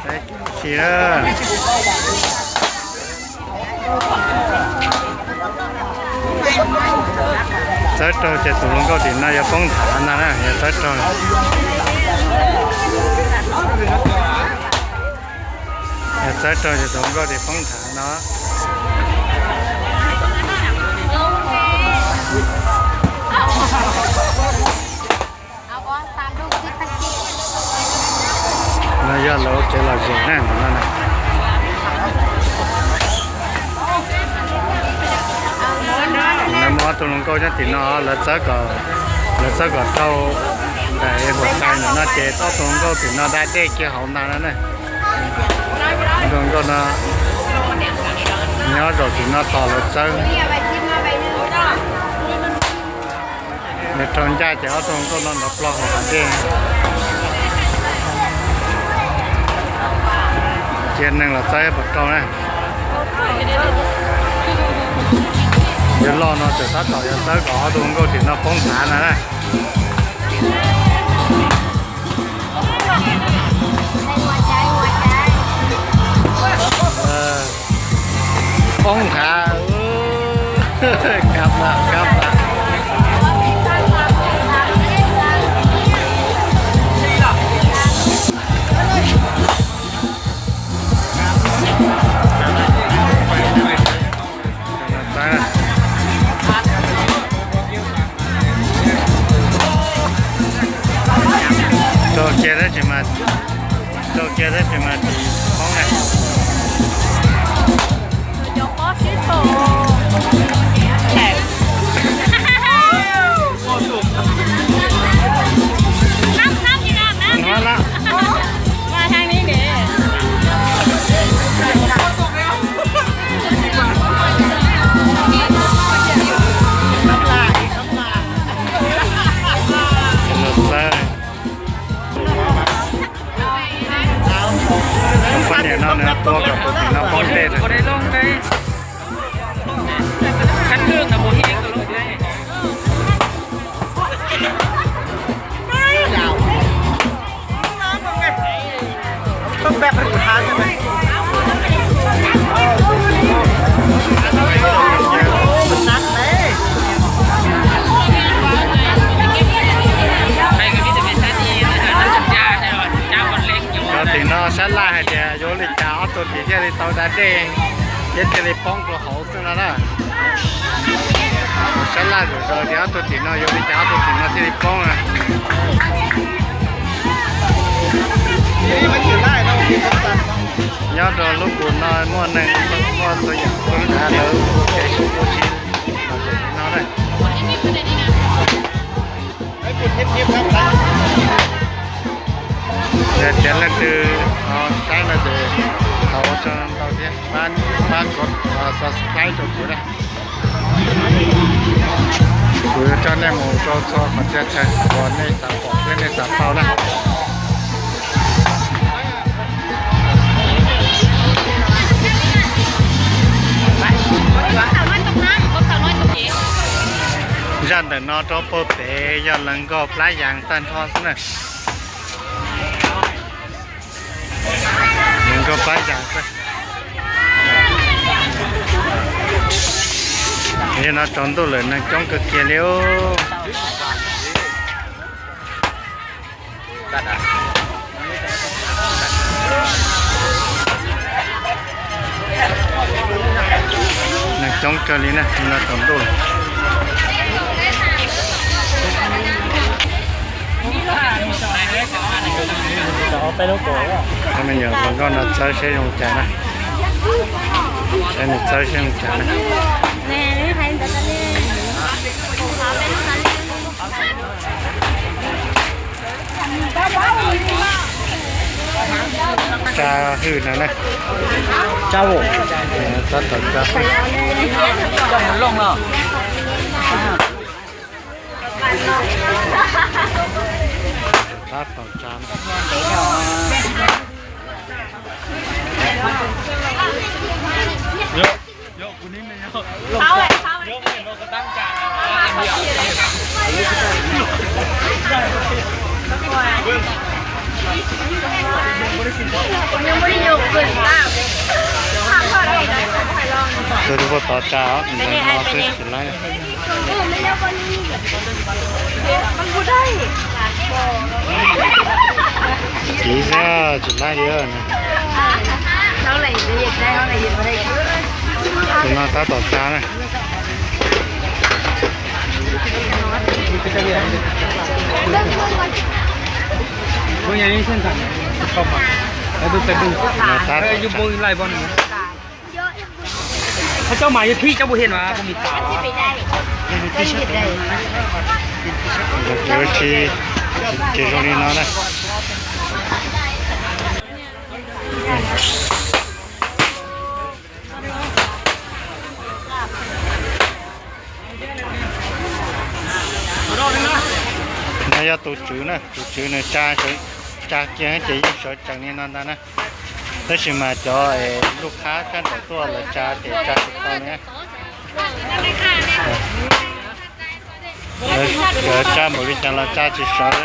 Ib si na. Txawb raug ces tus hluas nkauj tim no yuav poob nthav no na, yog txawb raug. Yog txawb raug ces tus hluas nkauj tim poob nthav no. No yog lawv ua kev lom zem na no. Lawv muaj ob tug hluas nkauj nyob tim no, lawv txawb kom, lawv txawb kom raug daim huam tais ntawm no ces ob tug hluas nkauj tim no da dej kiag hauv ntag na. Ob tug hluas nkauj no nyob zaum tim no tos lawv txawb. Nws raug ncaj ces ob tug hluas nkauj no nrov plho hauv hav dej. Cia neeg los txawb puas raug na. Yuav loj no txawm tab tom yuav txawb kom ob tug hluas nkauj tim no poob nthav no na. Poob nthav, kab lam, kab lam. Rau kiag tab sis mas, rau kiag tab sis mas tsis poob na. Poj niam no nws tua kom tus tim no poob dej. Cov tim no sab laj hais tias yuav ua li cas ob tug tim thiaj li tau da dej thiab thiaj li poob rau hauv xwb no na. Sab laj zam zaws tias ob tug tim no yuav ua li cas ob tug tim no thiaj li poob na. Nyob rau lub kus no muaj neeg, muaj txhua yam txhua tsav lawv ua kev sib ua si no na. Yog tias leej twg ho saib no ces thov ua tsaug ntau thiab pab, pab kov subscribe rau kuv na. Kuv yuav coj nej mus rau txhua qhov txhia chaw uas nej xav pom thiab nej xav paub na. Zaj ntawm no rau puag pem yog lawv nkauj plab yas tag nrho xwb na. Lawv nkauj plab yas xwb. Yog no tsaus ntuj lawm neeg coob kawg kiag li. Neeg coob kawg li na, no tsaus ntuj lawm. Cov me nyuam hluas nkauj no txawb seb zoo cas na. Saib nws txawb seb zoo cas na. Tsa hwj no na. Tsa, tab tom tsa hwj. Tab tom tsa no. Tus puag tod tsa, ntawm no xwb tsis laib. Kiv xwb tsis laib li. Tus no tab tom tsa na. Tus no tab tom tsa. Cov mas yog thib cov puas hiam no, puas mis tas los? Ces zoo li no na. No yog tus tswv na, tus tswv nws tsa, tsa kiag ces yeej sawv tsees li no ntag na. Tab sis mas cov lub qhab sab nraud tuaj lawv tsa ces tsa tsis tau li. Lawv tsa npaum li cas los tsa tsis sawv.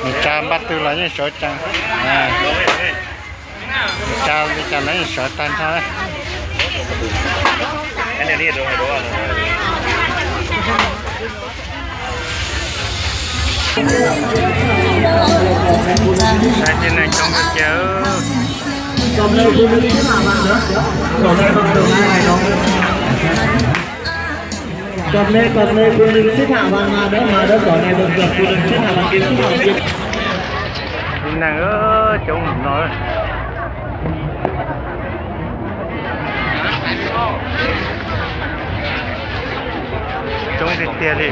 Nws tsa npaj twg los yeej sawv tsees. Tsa li cas los yeej sawv tag nrho. Saib tej neeg coob kawg kiag. Cov me, cov me, phu nws xib tham vas mas dawb mas dawb, cov me, phu nws xib tham vas kiag, xib tham vas kiag. Tib neeg coob no. Coob tiag tiag li.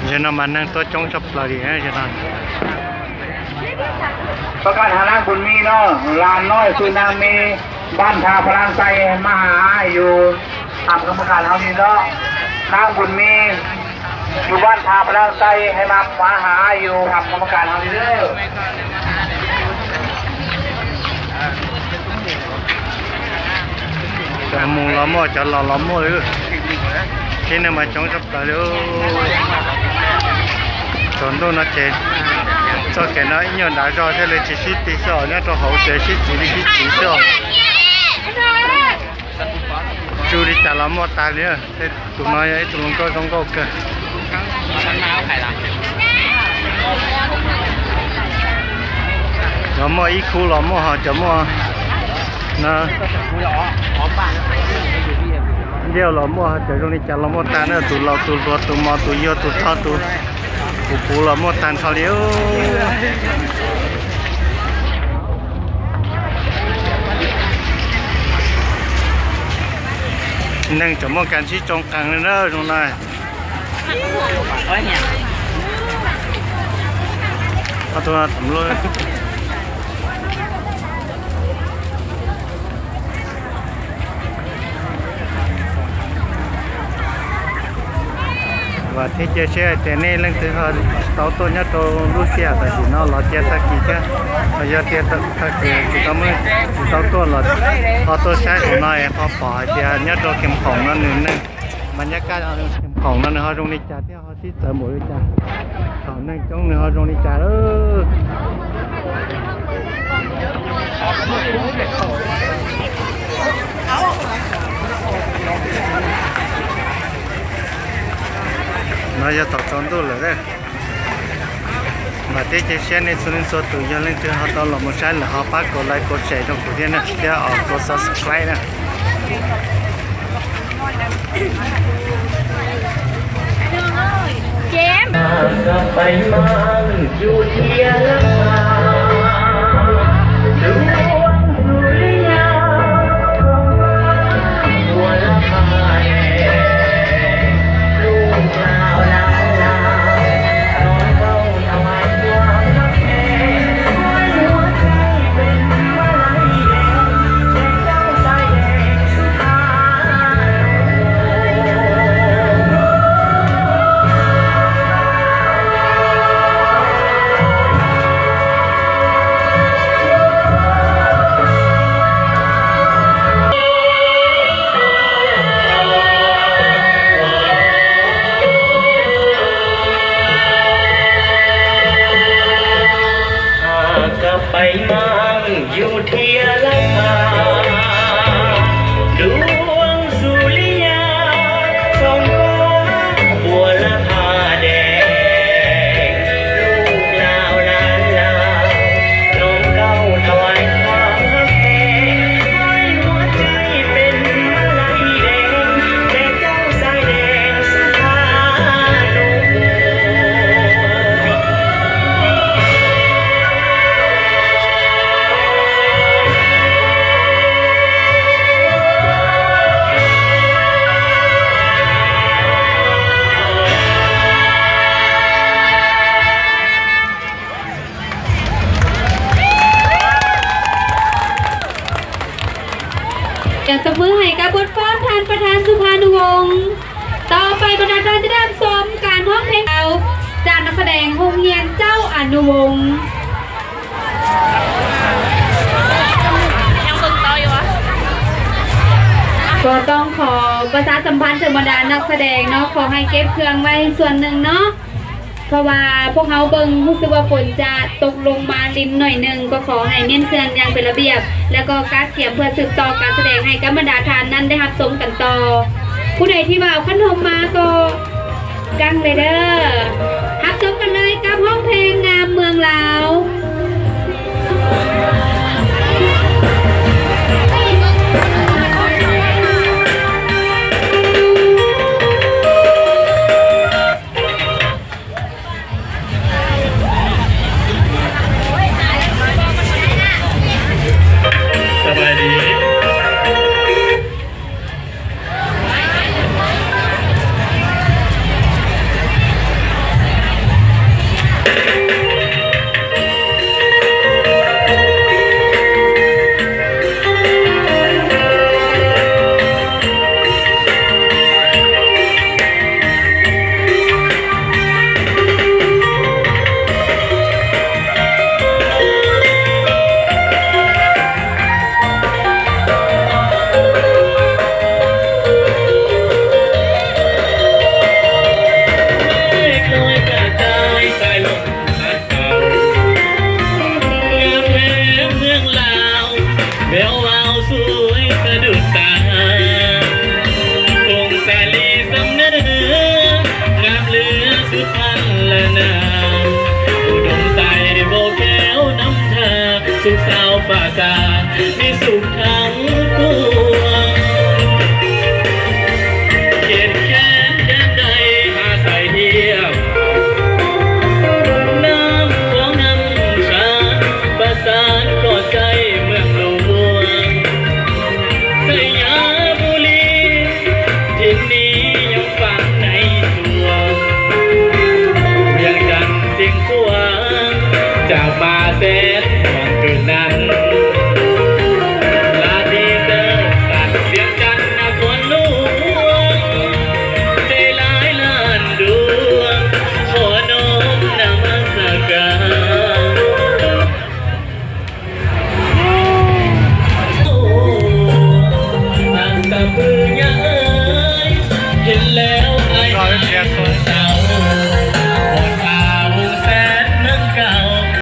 Zaum no mas neeg tuaj coob tshaj plaws li zaum no.ประกาศหานักบุญมีเนาะ หลานน้อยชื่อนางเมย์ บ้านท่าพลังไซ มาหาอ้ายอยู่ ทำกรรมการเฮานี่เนาะ นางบุญมี อยู่บ้านท่าพลังไซ ให้มา มาหาอ้ายอยู่ ทำกรรมการเฮานี่เด้อ Cov mus los muaj, cov los los muaj li. Tib neeg mas coob tshaj plaws li. Tsaus ntuj no ces txoj kev no ib nyuag nrad zog thiaj li tsis sib txig xwb os, nyob rau hauv ces sib txig li sib txig xwb os. Tsuj li cas los muaj tag li. Tus no yog ib tug hluas nkauj zoo nkauj kawg. Cov muaj ib khub los muaj, ho cov muaj no, liaj los muaj, ho cov zoo li cas los muaj tag na, tus laus tus hluas tus mos tus yuag tus rog tus puv puv los muaj tag nrho li. Neeg tseem muaj kas ntsib tsoo qees li na zoo na. Vam thiab cia siab hais tias nej leej twg ho tsis tau tuaj nyob rau lub sij hawm tam sim no los cia tag kis thiab, ho yog tias tag kis tsis tau, tsis tau tuaj los ho tuaj saib hauv no es ho pom hais tias nyob rau Kheem Khoom no nws neeg, mas nyob kaj Kheem Khoom no nws ho zoo li cas thiab ho sib txawv npaum li cas, thaum neeg coob nws ho zoo li cas lawm. No yog thaum tsaus ntuj lawm. Vam thiab cia siab nej txhua leej txhua tus yog leej twg ho tau los mus saib lawm ho pab kom like kom share rau kuv thiab na, thiab kom subscribe na. Hais mas yus thiaj lab phaj, dua xus li yas, txhoov koj ua lab phaj dees, lub laus lab laus, hloov nkauj tau hais qhov hab phem, hais huab cai pem mas laib dees, pem cauj xaiv dees xab phaj lub mus. Cov tub mub hais kab puab foom than pab than xu pha nu voos. Tau pais pab than tij dab xom kas hoob pheej au, cam nas kha dees hoo nyias cauj a nu voos. Koj tooj kho,ประชาสัมพันธ์ ถึงบรรดานักแสดงเนาะ ขอให้เก็บเครื่องไว้ส่วนหนึ่งเนาะ เพราะว่าพวกเฮาเบิ่งรู้สึกว่าฝนจะตกลงมารินหน่อยหนึ่ง ก็ขอให้เน้นเครื่องอย่างเป็นระเบียบ แล้วก็การเตรียมเพื่อสืบต่อการแสดงให้กับบรรดาท่านนั้นได้รับชมกันต่อ ผู้ใดที่ว่าเอาขนมมาก็ กั้งเลยเด้อ รับชมกันเลยกับฮ้องเพลงงามเมืองลาว สบายดี เมืองลาว แวววาวสวยสะดุดตา องศาลีสำเนอ งามเหลือสุดพรรณนา อุดมใสบ่แก้วน้ำทา สุขสาวป่าสา มีสุขทาง